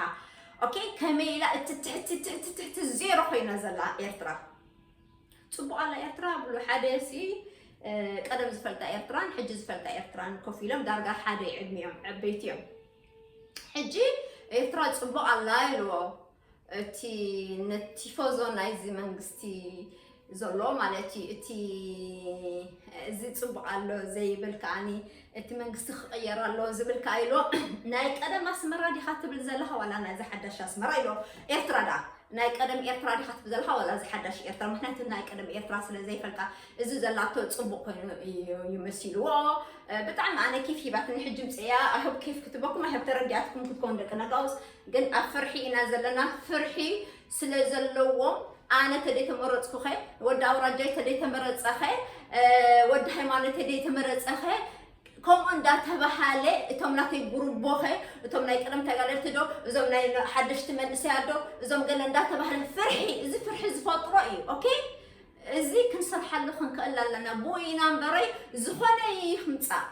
ኦኬ፣ ከመይ ኢላ እቲ ትሕቲ ትሕቲ ትሕቲ ዜሮ ኮይና ዘላ ኤርትራ? ጽቡቕ ኣላ ኤርትራ ብሉ ሓደ ሲ ቀደም ዝፈልጣ ኤርትራን ሕጂ ዝፈልጣ ኤርትራን ኮፍ ኢሎም ዳርጋ ሓደ ዕድሚኦም፣ ዕበይቲ እዮም። ሕጂ ኤርትራ ጽቡቕ ኣላ ኢልዎ። እቲ ነቲፎዞ ናይዚ መንግስቲ ዘሎ ማለት እዩ። እቲ እዚ ጽቡቕ ኣሎ ዘይብል ከዓኒ እቲ መንግስቲ ክቕየር ኣሎ ዝብል ከኣ ኢልዎ። ናይ ቀደም ኣስመራ ዲኻ ትብል ዘለኻ ዋላ ናይዚ ሓዳሽ ኣስመራ ኢልዎ? ኤርትራ ደኣ ናይ ቀደም ኤርትራ ዲኻ ትብል ዘለኻ ዋላ እዚ ሓዳሽ ኤርትራ? ምክንያቱ ናይ ቀደም ኤርትራ ስለ ዘይፈልጣ እዚ ዘላቶ ጽቡቕ ኮይኑ እዩ ይመሲልዎ። ብጣዕሚ ኣነ ኬፍ ሂባትኒ። ሕጂ ምጽእያ ኣህብ ኬፍ ክትበኩም ኣህብ ተረዲኣትኩም ክትከውን ደቂ ነጋውስ ግን ኣብ ፍርሒ ኢና ዘለና። ፍርሒ ስለ ዘለዎም ኣነ ተደይተመረጽኩኸ ወዲ ኣውራጃይ ተደይተመረጸኸ ወዲ ሃይማኖት ተደይተመረጸኸ ከምኡ እንዳተባሃለ እቶም ናተይ ጉርቦኸ እቶም ናይ ቀደም ተጋደልቲ ዶ እዞም ናይ ሓደሽቲ መንእሰያት ዶ እዞም ገለ እንዳተባሃለ ፍርሒ እዚ ፍርሒ ዝፈጥሮ እዩ። ኦኬ እዚ ክንሰርሓሉ ክንክእል ኣለና። ብኡ ኢና እምበረይ ዝኾነ ይምጻእ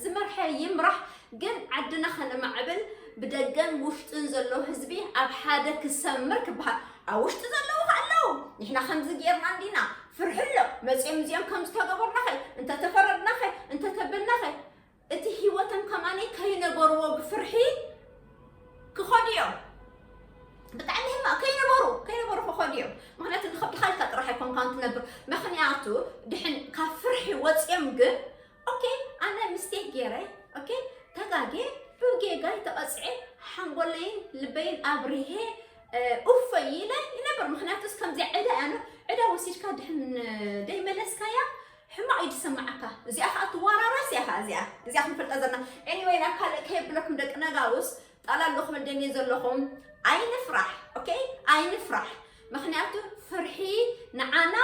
ዝመርሐ ይምራሕ ግን ዓድና ከነማዕብል ብደገን ውሽጥን ዘሎ ህዝቢ ኣብ ሓደ ክሰምር ክበሃል ኣብ ውሽጢ ዘለዉ ከ ኣለዉ ንሕና ከምዚ ጌርና እንዲና ፍርሒ ኣሎ መፅኦም እዚኦም ከም ዝተገበርናኸ እንተተፈረድናኸ እንተተበልናኸ እቲ ህይወቶም ከማነይ ከይነበርዎ ብፍርሒ ክኸዱ እዮም። ብጣዕሚ ህማ ከይነበሩ ከይነበሩ ክኸዱ እዮም። ምክንያቱ ንኸብድኻ ኢልካ ጥራሕ ኣይኮንካን ትነብር። ምክንያቱ ድሕን ካብ ፍርሒ ወፂኦም ግን ኦኬ ኣነ ምስቴክ ገይረ ኦኬ ተጋጌ ብጌጋይ ተቐፅዐ ሓንጎለይን ልበይን ኣብሪሄ ኡፈ ኢለ ይነብር። ምክንያቱስ ከምዚ ዕዳ ያኖ ዕዳ ወሲድካ ድሕን ደይመለስካያ ሕማቕ እዩ ዝሰማዓካ። እዚኣ ከዓ ትወራረስ እያ ከዓ እዚኣ እዚኣ ክንፈልጣ ዘለና። ኤኒወይ ናብ ካልእ ከየብለኩም ደቂ ነጋውስ ጣል ኣሎ ክብል ደልየ ዘለኹም ኣይንፍራሕ። ኦኬ ኣይንፍራሕ። ምክንያቱ ፍርሒ ንዓና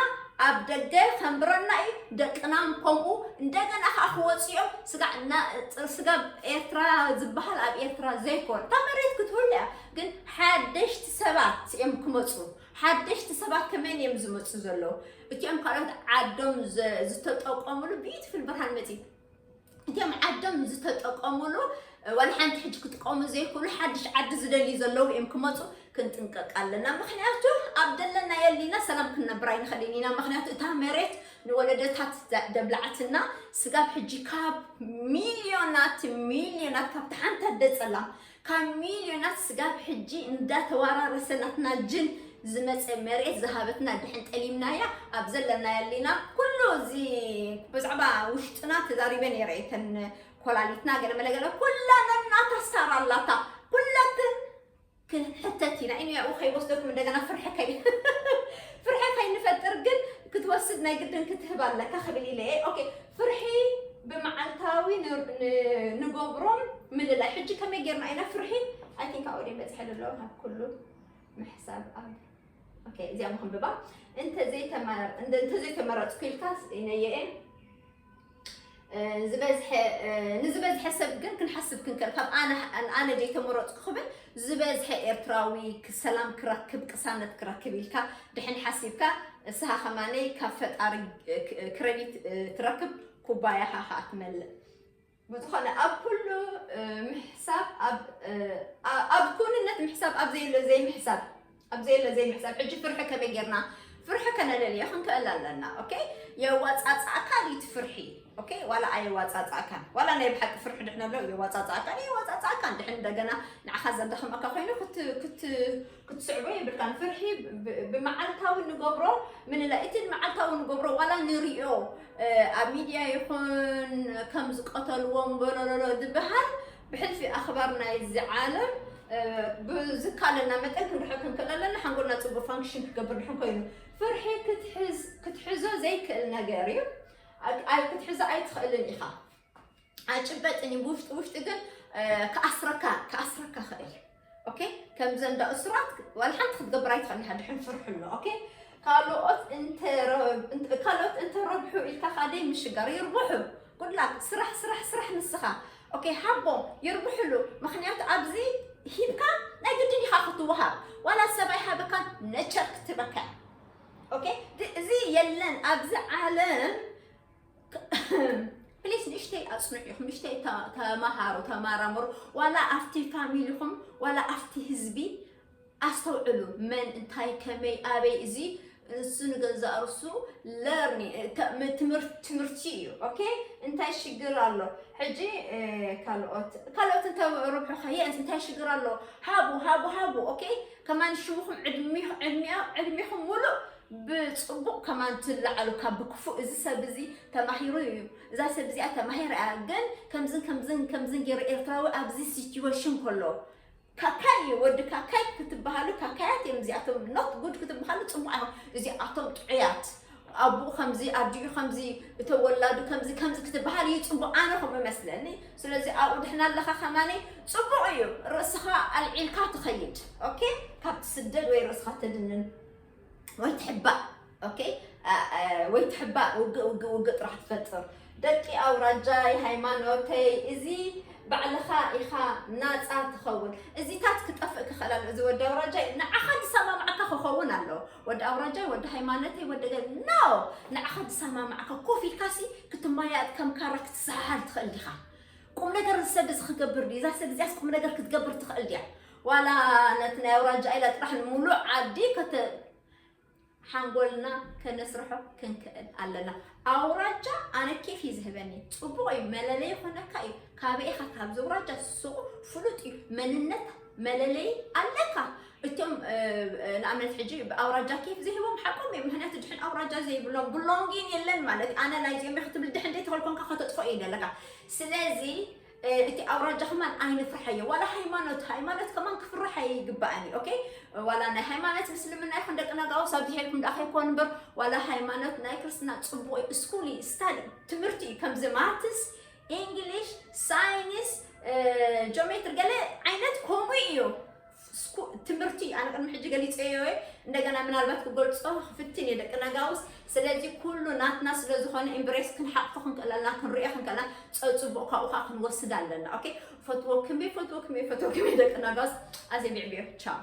ኣብ ደገ ከንብረና እዩ። ደቅና ከምኡ እንደገና ከዓ ክወፅኦም ስጋዕ ስጋብ ኤርትራ ዝበሃል ኣብ ኤርትራ ዘይኮን እታ መሬት ክትህሉ እያ። ግን ሓደሽቲ ሰባት እዮም ክመፁ። ሓደሽቲ ሰባት ከመን እዮም ዝመፁ ዘለዉ? እቲኦም ካልኦት ዓዶም ዝተጠቀሙሉ ቢዩቲፉል ብርሃን መፂ እቲኦም ዓዶም ዝተጠቀሙሉ ዋላ ሓንቲ ሕጂ ክጥቀሙ ዘይክእሉ ሓድሽ ዓዲ ዝደልዩ ዘለዉ እዮም ክመፁ ክንጥንቀቅ ኣለና። ምክንያቱ ኣብ ደለና የሊና ሰላም ክንነብር ኣይንኽእልን ኢና። ምክንያቱ እታ መሬት ንወለደታት ደብላዕትና ስጋብ ሕጂ ካብ ሚልዮናት ሚልዮናት ካብቲ ሓንቲ ኣደ ጸላም ካብ ሚልዮናት ስጋብ ሕጂ እንዳተዋራረሰ ናትና ጅን ዝመፀ መሬት ዝሃበትና ድሕን ጠሊምናያ ኣብ ዘለና ያሊና ኩሉ እዚ ብዛዕባ ውሽጥና ተዛሪበ ነይረ እተን ኮላሊትና ገለ መለገለ ኩላ ነናታ ስታር ኣላታ ኩላትን ክንሕተት ኢና ኢንያኡ ከይወስደኩም እንደገና ፍርሒ ከይ ፍርሒ ከይንፈጥር ግን ክትወስድ ናይ ግድን ክትህብ ኣለካ ክብል ኢለ እየ ኦኬ ፍርሒ ብመዓልታዊ ንገብሮም ምልላይ ሕጂ ከመይ ጌርና ኢና ፍርሒ ኣይ ቲንክ ኣውዲ በፅሐ ደሎ ናብ ኩሉ ምሕሳብ ኣብ ኦኬ እዚኣ ምክንብባ እንተዘይተመረፅኩ ኢልካ ኢነየኤ ዝበዝሐ ንዝበዝሐ ሰብ ግን ክንሓስብ ክንከል ካብ ኣነ ኣነ ዘይተመረፅኩ ክብል ዝበዝሐ ኤርትራዊ ሰላም ክረክብ ቅሳነት ክረክብ ኢልካ ድሕን ሓሲብካ እስኻ ከማነይ ካብ ፈጣሪ ክረዲት ትረክብ ኩባያኻ ከዓ ትመልእ ብዝኾነ ኣብ ኩሉ ምሕሳብ ኣብ ኩንነት ምሕሳብ ኣብ ዘየሎ ዘይምሕሳብ ኣብ ዘየለ ዘይምሕሳብ ሕጂ ፍርሒ ከመይ ጌርና ፍርሒ ከነለልዮ ክንክእል ኣለና ኦኬ የዋፃፃእካ ድዩ እቲ ፍርሒ ኦኬ ዋላ ኣየዋፃፃእካን ዋላ ናይ ብሓቂ ፍርሒ ድሕነሎ የዋፃፃእካን የዋፃፃእካን ድሕን እንደገና ንዓኻ ዘዳኽመካ ኮይኑ ክትስዕቦ የብልካን ፍርሒ ብመዓልታዊ ንገብሮ ምንላ እቲ መዓልታዊ ንገብሮ ዋላ ንሪኦ ኣብ ሚድያ ይኹን ከም ዝቀተልዎም በለለሎ ዝበሃል ብሕልፊ ኣኽባር ናይዚ ዓለም ብዝካለና መጠን ክንርሕቕ ክንክእል ኣለና። ሓንጎልና ጽቡቕ ፋንክሽን ክገብር ድሕን ኮይኑ ፍርሒ ክትሕዞ ዘይክእል ነገር እዩ። ክትሕዞ ኣይትኽእልን ኢኻ። ኣጭበጥን እዩ ብውሽጢ ውሽጢ ግን ክኣስረካ ክኣስረካ ኽእል ኦኬ ከምዘን ዳ እሱራት ዋላ ሓንቲ ክትገብር ኣይትኽእል ኢኻ ድሕን ፍርሒ ኣሎ ኦኬ ካልኦት ካልኦት እንተረብሑ ኢልካ ካደይ ምሽጋር ይርብሑ good luck፣ ስራሕ ስራሕ ስራሕ ንስኻ። ኦኬ፣ ሃቦ፣ ይርብሕሉ። ምኽንያቱ ኣብዚ ሂብካ ናይ ግድን ኢኻ ክትወሃብ። ዋላ ሰብኣይ ሃበካ፣ ነቸር ክትበካ። ኦኬ፣ እዚ የለን ኣብዚ ዓለም። ፕሊስ ንእሽተይ ኣጽንዑ ኢኹም፣ ንእሽተይ ተ- ተማሃሩ፣ ተማራምሩ። ዋላ ኣብቲ ፋሚሊኹም፣ ዋላ ኣብቲ ህዝቢ ኣስተውዕሉ። መን እንታይ ከመይ ኣበይ፣ እዚ እሱ ንገዛእ ርሱ ለርኒ ትምህርቲ እዩ። ኦኬ፣ እንታይ ሽግር ኣሎ? ሕጂ ካልኦት ካልኦት እንተርብሑኻ የእንስ እንታይ ሽግር ኣሎ? ሃቡ ሃቡ ሃቡ። ኦኬ፣ ከማን ሽሙኹም ዕድሚኹም ሙሉእ ብጽቡቕ ከማን ትለዓሉ ካብ ብክፉእ። እዚ ሰብ እዚ ተማሂሩ እዩ፣ እዛ ሰብ እዚኣ ተማሂራ እያ፣ ግን ከምዝን ከምዝን ከምዝን ገይሩ ኤርትራዊ ኣብዚ ሲቹዌሽን ከሎ ካካይ እዩ። ወዲ ካካይ ክትበሃሉ፣ ካካያት እዮም እዚኣቶም። ኖት ጉድ ክትበሃሉ ጽቡቕ ኣይኮን። እዚኣቶም ጥዑያት፣ ኣቡኡ ከምዚ፣ ኣዲኡ ከምዚ፣ እተወላዱ ከምዚ ከምዚ ክትበሃል እዩ ጽቡቕ፣ ኣነ ከምኡ መስለኒ። ስለዚ ኣብኡ ድሕና ኣለኻ ከማኒ ጽቡቕ እዩ። ርእስኻ ኣልዒልካ ትኸይድ። ኦኬ፣ ካብ ትስደድ ወይ ርእስኻ ተድንን ወይ ትሕባእ። ኦኬ፣ ወይ ትሕባእ፣ ውግእ ውግእ ውግእ ጥራሕ ትፈጥር። ደቂ ኣውራጃይ ሃይማኖተይ፣ እዚ ባዕልኻ ኢኻ ናጻ ትኸውን። እዚታት ክጠፍእ ክኽእል ኣሎ። እዚ ወዲ ኣውራጃይ ንዓኻ ዝሰማምዓካ ክኸውን ኣለዎ። ወዲ ኣውራጃይ፣ ወዲ ሃይማኖተይ፣ ወዲ ገ- no፣ ንዓኻ ዝሰማምዓካ ኮፍ ኢልካሲ ክትመያየጥ ከም ካራ ክትሰሓል ትኽእል ዲኻ? ቁም ነገር እዚ ሰብ እዚ ክገብር ድዩ? እዛ ሰብ እዚኣስ ቁም ነገር ክትገብር ትኽእል ድያ? ዋላ ነቲ ናይ ኣውራጃ ኢላ ጥራሕ ንሙሉእ ዓዲ ከተ ሓንጎልና ከነስርሖ ክንክእል ኣለና። ኣውራጃ ኣነ ኬፍ እዩ ዝህበኒ። ጽቡቕ እዩ፣ መለለይ ይኾነካ እዩ። ካበይ ኢኻ? ካብዚ ኣውራጃ ሱቕ ፍሉጥ እዩ። መንነት መለለይ ኣለካ። እቶም ንኣብነት ሕጂ ብኣውራጃ ኬፍ ዘይህቦም ሓቆም እዮም። ምክንያቱ ድሕን ኣውራጃ ዘይብሎም ብሎንጊን የለን ማለት እዩ። ኣነ ናይዚኦም እየ ክትብል ድሕን ዘይተኸልኮንካ ከተጥፎ እዩ ዘለካ። ስለዚ እቲ ኣውራጃ ከማን ኣይንፍርሓዮ። ዋላ ሃይማኖት ሃይማኖት ከማን ክፍራሕ ኣይግባእን እዩ። ኦኬ፣ ዋላ ናይ ሃይማኖት ምስልምና ይኹን ደቂ ነጋውስ ኣብዚ ሄድኩም ደኣ ከይኮን እምበር፣ ዋላ ሃይማኖት ናይ ክርስትና ጽቡቕ እዩ። ስኩል እዩ፣ ስታዲ ትምህርቲ እዩ። ከምዚ ማትስ፣ ኢንግሊሽ፣ ሳይንስ፣ ጆሜትሪ ገለ ዓይነት ከምኡ እዩ። ስኩ- ትምህርቲ ኣነ ቅድሚ ሕጂ ገሊፀዮ እየ። እንደገና ምናልባት ክገልፆ ክፍትን እየ ደቂ ነጋውስ። ስለዚ ኩሉ ናትና ስለ ዝኾነ ኢምብሬስ ክንሓቅፎ ክንክእል ኣለና፣ ክንሪኦ ክንክእል ኣለና። ፀፅቡቕ ካብኡ ከዓ ክንወስድ ኣለና። ኦኬ፣ ፈትወክም እየ፣ ፈትወክም እየ፣ ፈትወክም እየ ደቂ ነጋውስ። ኣዜ ቢዕቢዮ ቻው።